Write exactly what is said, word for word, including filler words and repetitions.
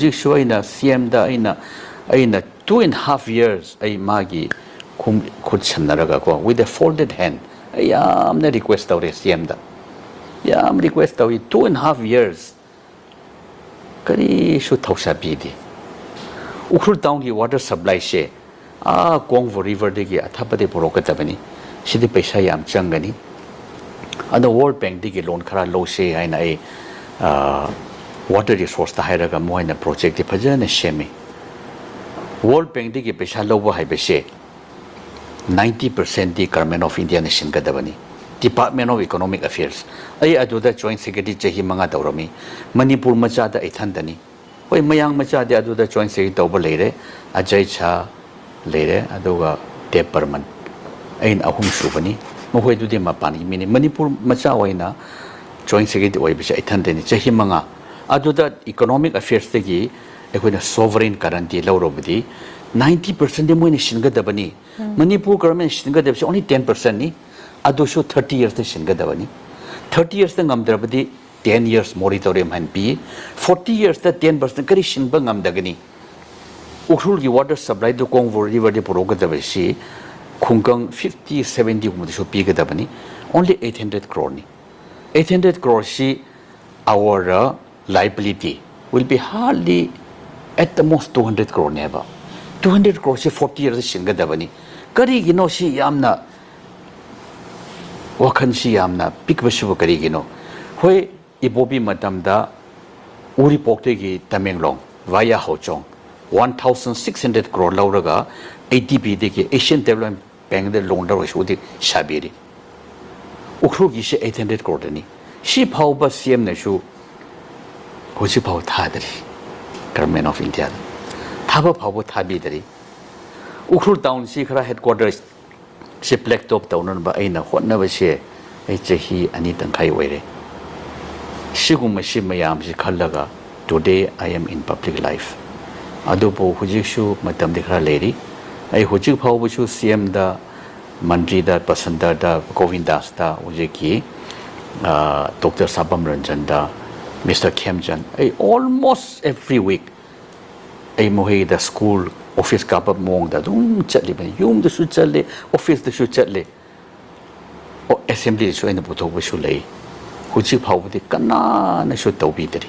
ꯍꯧꯖꯤꯛꯁꯨ ꯑꯩꯅ ꯁꯤ ꯑꯦꯝꯗ ꯑꯩꯅ ꯑꯩꯅ two and half years ꯑꯩ ꯃꯥꯒꯤ ꯈꯨꯝ- ꯈꯨꯠ ꯁꯝꯅꯔꯒ ꯀꯣ, with a folded hand, ꯑꯩ ꯌꯥꯝꯅ ꯔꯤꯀ꯭ꯋꯦꯁ ꯇꯧꯔꯦ ꯁꯤ ꯑꯦꯝꯗ, ꯌꯥꯝ ꯔꯤꯀ꯭ꯋꯦꯁ ꯇꯧꯏ, two and half years ꯀꯔꯤꯁꯨ ꯊꯧꯁꯥ ꯄꯤꯗꯦ꯫ ꯎꯈ꯭ꯔꯨꯜ ꯇꯥꯎꯟꯒꯤ ꯋꯥꯇꯔ ꯁꯄ꯭ꯂꯥꯏꯁꯦ ꯑꯥ ꯀꯣꯡꯕꯣ ꯔꯤꯚꯔꯗꯒꯤ ꯑꯊꯥꯞꯄꯗꯒꯤ ꯄꯨꯔꯛꯀꯗꯕꯅꯤ꯫ ꯁꯤꯗꯤ ꯄꯩꯁꯥ ꯌꯥꯝ ꯆꯪꯒꯅꯤ꯫ ꯑꯗꯣ ꯋꯥꯔꯜ ꯕꯦꯡꯛꯗꯒꯤ ꯂꯣꯟ ꯈꯔ ꯂꯧꯁꯦ ꯍꯥꯏꯅ ꯑꯩ ꯋꯥꯇꯔ ꯔꯤꯁꯣꯔꯁꯇ ꯍꯥꯏꯔꯒ ꯃꯣꯏꯅ ꯄ꯭ꯔꯣꯖꯦꯛꯇꯤ ꯐꯖꯅ ꯁꯦꯝꯃꯤ꯫ ꯋꯥꯔꯜ ꯕꯦꯡꯛꯗꯒꯤ ꯄꯩꯁꯥ ꯂꯧꯕ ꯍꯥꯏꯕꯁꯦ ninety percentꯗꯤ ꯒꯚꯔꯟꯃꯦꯟ ꯑꯣꯐ ꯏꯟꯗꯤꯌꯥꯅ ꯁꯤꯟꯒꯗꯕꯅꯤ, Department of Economic Affairs꯫ ꯑꯩ ꯑꯗꯨꯗ ꯖꯣꯏꯟ ꯁꯦꯀ꯭ꯔꯦꯇꯔꯤ ꯆꯍꯤ ꯃꯉꯥ ꯇꯧꯔꯝꯃꯤ꯫ ꯃꯅꯤꯄꯨꯔ ꯃꯆꯥꯗ ꯏꯊꯟꯗꯅꯤ꯫ ꯍꯣꯏ, ꯃꯌꯥꯡ ꯃꯆꯥꯗꯤ ꯑꯗꯨꯗ ꯖꯣꯏꯟ ꯁꯦꯀ꯭ꯔꯦꯇꯔꯤ ꯇꯧꯕ ꯂꯩꯔꯦ, ꯑꯖꯌ ꯁꯥ ꯂꯩꯔꯦ, ꯑꯗꯨꯒ ꯗꯦꯕ ꯕꯔꯃꯟ, ꯑꯩꯅ ꯑꯍꯨꯝ ꯁꯨꯕꯅꯤ꯫ ꯃꯈꯣꯏꯗꯨꯗꯤ ꯃꯄꯥꯟꯒꯤ ꯃꯤꯅꯤ꯫ ꯃꯅꯤꯄꯨꯔ ꯃꯆꯥ ꯑꯣꯏꯅ ꯖꯣꯏꯟ ꯁꯦꯀ꯭ꯔꯦꯇꯔꯤ ꯑꯣꯏꯕꯁꯦ ꯏꯊꯟꯗꯅꯤ꯫ ꯆꯍꯤ ꯃꯉꯥ ꯑꯗꯨꯗ ꯏꯀꯣꯅꯣꯃꯤꯛ ꯑꯐꯦꯌꯔꯁꯇꯒꯤ ꯑꯩꯈꯣꯏꯅ ꯁꯣꯚꯔꯦꯟ ꯒꯥꯔꯟꯇꯤ ꯂꯧꯔꯕꯗꯤ ninety percentꯗꯤ ꯃꯣꯏꯅ ꯁꯤꯟꯒꯗꯕꯅꯤ꯫ ꯃꯅꯤꯄꯨꯔ ꯒꯚꯔꯟꯃꯦꯟ ꯁꯤꯟꯒꯗꯕꯁꯦ only ten percentꯅꯤ꯫ ꯑꯗꯨꯁꯨ thirty yearsꯇ ꯁꯤꯟꯒꯗꯕꯅꯤ꯫ Thirty yearsꯇ ꯉꯝꯗ꯭ꯔꯕꯗꯤ ten years moratorium ꯍꯥꯏꯅ ꯄꯤ꯫ Forty yearsꯇ ten percent ꯀꯔꯤ ꯁꯤꯟꯕ ꯉꯝꯗꯒꯅꯤ? ꯎꯈ꯭ꯔꯨꯜꯒꯤ ꯋꯥꯇꯔ ꯁꯄ꯭ꯂꯥꯏꯗꯨ ꯀꯣꯡꯕꯣ ꯔꯤꯚꯔꯗꯒꯤ ꯄꯨꯔꯛꯀꯗꯕꯁꯤ ꯈꯨꯡꯒꯪ fifty seventyꯒꯨꯝꯕꯗꯁꯨ ꯄꯤꯒꯗꯕꯅꯤ꯫ Only eight hundred croreꯅꯤ꯫ Eight hundred croreꯁꯤ our liability will be hardly at the most two hundred croreꯅꯦꯕ꯫ Two hundred croreꯁꯤ forty yearsꯇ ꯁꯤꯟꯒꯗꯕꯅꯤ꯫ ꯀꯔꯤꯒꯤꯅꯣ ꯁꯤ ꯌꯥꯝꯅ ꯋꯥꯈꯜꯁꯤ ꯌꯥꯝꯅ ꯄꯤꯛꯄꯁꯤꯕꯨ ꯀꯔꯤꯒꯤꯅꯣ? ꯍꯣꯏ, ꯏꯕꯣꯕꯤ ꯃꯇꯝꯗ ꯎꯔꯤꯄꯣꯛꯇꯒꯤ Tamenglong via ꯍꯧꯆꯣꯡ one thousand six hundred crore ꯂꯧꯔꯒ ADBꯗꯒꯤ, Asian Development Bankꯗ loan ꯂꯧꯔꯒꯁꯨ ꯍꯧꯖꯤꯛ ꯁꯥꯕꯤꯔꯤ꯫ ꯎꯈ꯭ꯔꯨꯜꯒꯤꯁꯦ eight hundred croreꯗꯅꯤ꯫ ꯁꯤ ꯐꯥꯎꯕ ꯁꯤ ꯑꯦꯝꯅꯁꯨ ꯍꯧꯖꯤꯛ ꯐꯥꯎ ꯊꯥꯗ꯭ꯔꯤ, ꯒꯚꯔꯟꯃꯦꯟ ꯑꯣꯐ ꯏꯟꯗꯤꯌꯥꯗ ꯊꯥꯕ ꯐꯥꯎꯕ ꯊꯥꯕꯤꯗ꯭ꯔꯤ꯫ ꯎꯈ꯭ꯔꯨꯜ ꯇꯥꯎꯟꯁꯤ ꯈꯔ ꯍꯦꯗ ꯀ꯭ꯋꯥꯇꯔꯁ ꯁꯤ ꯕ꯭ꯂꯦꯛ ꯇꯣꯞ ꯇꯧꯅꯅꯕ ꯑꯩꯅ ꯍꯣꯠꯅꯕꯁꯦ ꯑꯩ ꯆꯍꯤ ꯑꯅꯤ ꯇꯪꯈꯥꯏ ꯑꯣꯏꯔꯦ꯫ ꯁꯤꯒꯨꯝꯕꯁꯤ ꯃꯌꯥꯝꯁꯤ ꯈꯜꯂꯒ today I am in public life꯫ ꯑꯗꯨꯕꯨ ꯍꯧꯖꯤꯛꯁꯨ ꯃꯇꯝꯗꯤ ꯈꯔ ꯂꯩꯔꯤ꯫ ꯑꯩ ꯍꯧꯖꯤꯛ ꯐꯥꯎꯕꯁꯨ ꯁꯤ ꯑꯦꯝꯗ, ꯃꯟꯇ꯭ꯔꯤꯗ, ꯄꯁꯟꯗꯔꯗ, ꯒꯣꯕꯤꯟꯗꯥꯁꯇ, ꯍꯧꯖꯤꯛꯀꯤ ꯗꯣꯛꯇꯔ ꯁꯥꯕꯝ ꯔꯟꯖꯟꯗ, Mister Khemchand, ꯑꯩ almost every week ꯑꯩ ꯃꯈꯣꯏꯗ school, office ꯀꯥꯕ ꯃꯑꯣꯡꯗ ꯑꯗꯨꯝ ꯆꯠꯂꯤꯕꯅꯤ꯫ ꯌꯨꯝꯗꯁꯨ ꯆꯠꯂꯤ, officeꯇꯁꯨ ꯆꯠꯂꯤ꯫ ꯑꯣ, assemblyꯗꯁꯨ ꯑꯩꯅ ꯄꯨꯊꯣꯛꯄꯁꯨ ꯂꯩ꯫ ꯍꯧꯖꯤꯛ ꯐꯥꯎꯕꯗꯤ ꯀꯅꯥꯅꯁꯨ ꯇꯧꯕꯤꯗ꯭ꯔꯤ꯫